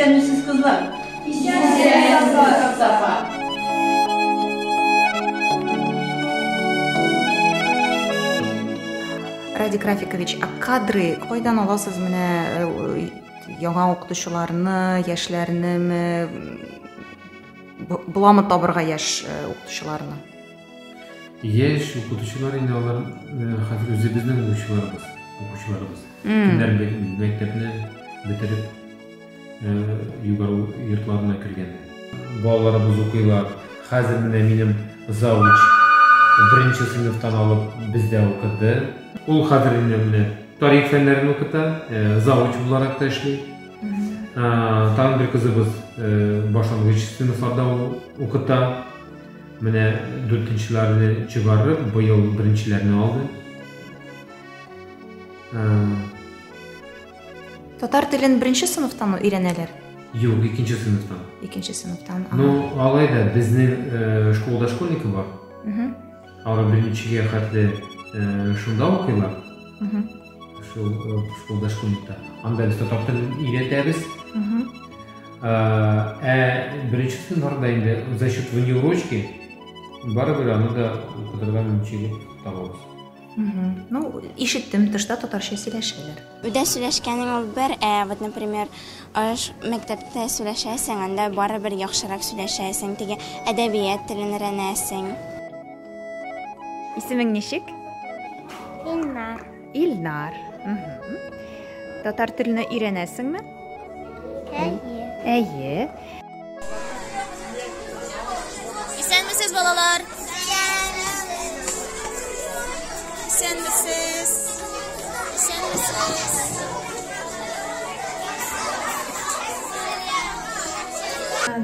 Исәнмесез, кызлар. Исәнмесез, апа. Радик Рафикович, ә кадры кайдан аласыз менә яңа укытучыларны, яшьләрнеме? Буламы табырга яшь укытучыларны? Яшь укытучылар инде алар хәзер үзебезнең укучыларыбыз, укучыларыбыз. Кемнәр мәктәпне бетереп югары йортларына кергән. Балаларыбыз укыйлар. Хәзер менә минем завуч беренче сыйныфтан алып бездә укыды. Ул хәзер инде менә тарих фәннәрен укыта, завуч буларак та эшли. Тагын бер кызыбыз башлангыч сыйныфларда укыта. Менә дүртенчеләрне чыгарып, быел беренчеләрне алды. Татар телен беренче сыйныфтан өйрәнәләр? Юк, икенче сыйныфтан. Икенче сыйныфтан. Ну, алай да безнең школа дошкольники бар. Алар беренчегә хәтле шунда укыйлар. Шул школа дошкольникта. Анда без татар телен өйрәтәбез. Ә беренче сыйныфларда инде за счет внеурочки барыбер аны да укытырга мөмкинлек табабыз. Ну, ишеттем, тышта татарча сөйләшәләр. Өйдә сөйләшкәнең ул бер, ә вот, например, аш мәктәптә сөйләшәсең, анда барыбер яхшырак сөйләшәсең, теге әдәбият телен өйрәнәсең. Исемең ничек? Илнар. Илнар. Татар телене өйрәнәсеңме? Әйе. Әйе. Исәнмесез, балалар. Исәнмесез. Исәнмесез.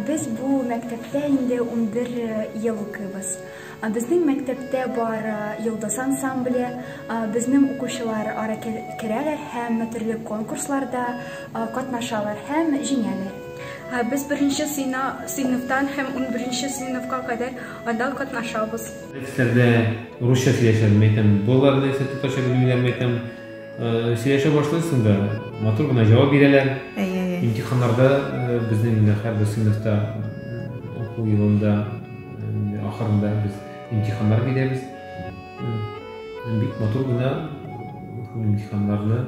Без бу мәктәптә инде 11 ел укыйбыз. Безнең мәктәптә бар Йолдыз ансамбле, безнең укучылар ара керәләр һәм төрле конкурсларда катнашалар һәм җиңәләр. Без беренче сыйныфтан һәм 11 сыйныфка кадәр анда катнашабыз. Дәресләрдә русча сөйләшәм, әйтәм, балалар нәрсә татарча белмиләр, әйтәм, сөйләшә башлыйсың да, матур гына җавап бирәләр. Имтиханнарда безнең инде һәрбер сыйныфта уку елында ахырында без имтиханнар бирәбез. Бик матур гына имтиханнарны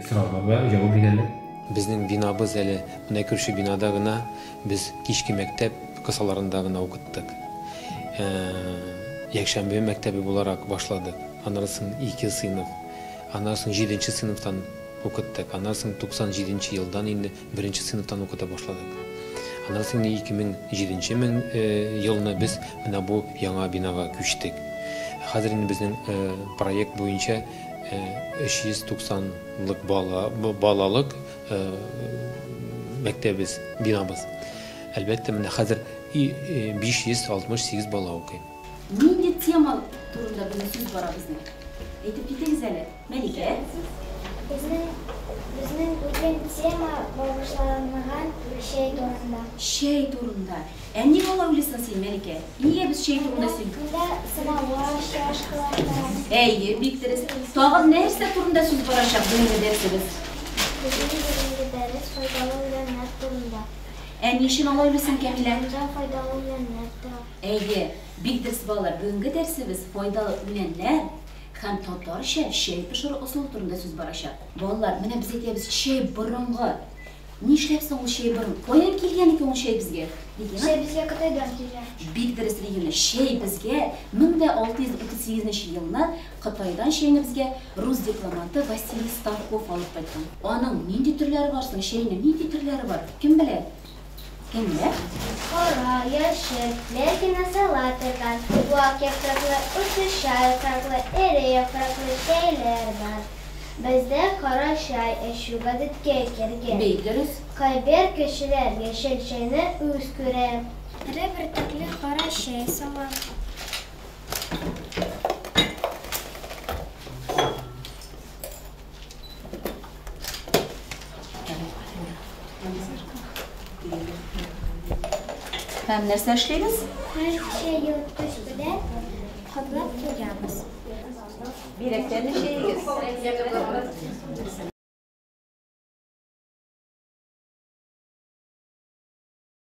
сорауларга җавап бирәләр. Безнең бинабыз әле менә күрше бинада гына без кичке мәктәп кысаларында гына укыттык. Якшәмбе мәктәбе буларак башладык. Аннан соң 2 сыйныф, аннан соң 7 сыйныфтан укыттык. Аннан соң 97 елдан инде 1 сыйныфтан укыта башладык. Аннан соң 2007 елны без менә бу яңа бинага күчтек. Хәзер инде безнең проект буенча 390лык балалык мәктәбез, бинабыз. Әлбәттә, менә хәзер 568 бала укый. Нинди тема турында бүген сүз бара безнең? Әйтеп китегез әле, Мәликә. Безнең бүген тема багышланган чәй турында. Чәй турында. Ә нигә алай уйлыйсың син, Мәликә? Нигә без чәй турында сөйлибез? Монда самавар, чашкалар бар. Әйе, бик дөрес. Тагын нәрсә турында сүз барачак бүгенге дәресебез? Безнең бүгенге дәрес файдалы үләннәр турында. Ә ни өчен алай уйлыйсың, Кәмилә? Монда файдалы үләннәр тора. Әйе, бик дөрес, балалар. Бүгенге дәресебез файдалы үләннәр һәм татарча чәй пешерү ысулы турында сүз барачак. Балалар, менә без әйтәбез, чәй борынгы. Нишләп соң ул чәй борынгы? Каян килгән икән ул чәй безгә? Регина? Чәй безгә Кытайдан килгән. Бик дөрес, Регина. Чәй безгә 1638 елны Кытайдан чәйне безгә рус дипломаты Василий Старков алып кайткан. Аның нинди төрләре бар соң? Чәйнең нинди төрләре бар? Кем белә? Кем белә? Кара, яшел, ләкин асыла торган, вак яфраклы, утырча яфраклы, эре яфраклы чәйләр бар. Бездә кара чәй эчү гадәткә кергән. Бик дөрес. Кайбер кешеләр яшел чәйне үз күрә. Эре бөртекле кара чәй салам. Һәм нәрсә эшлибез? Һәм чәй йоткыч белән каплап куябыз. Бирәктән чәйегез.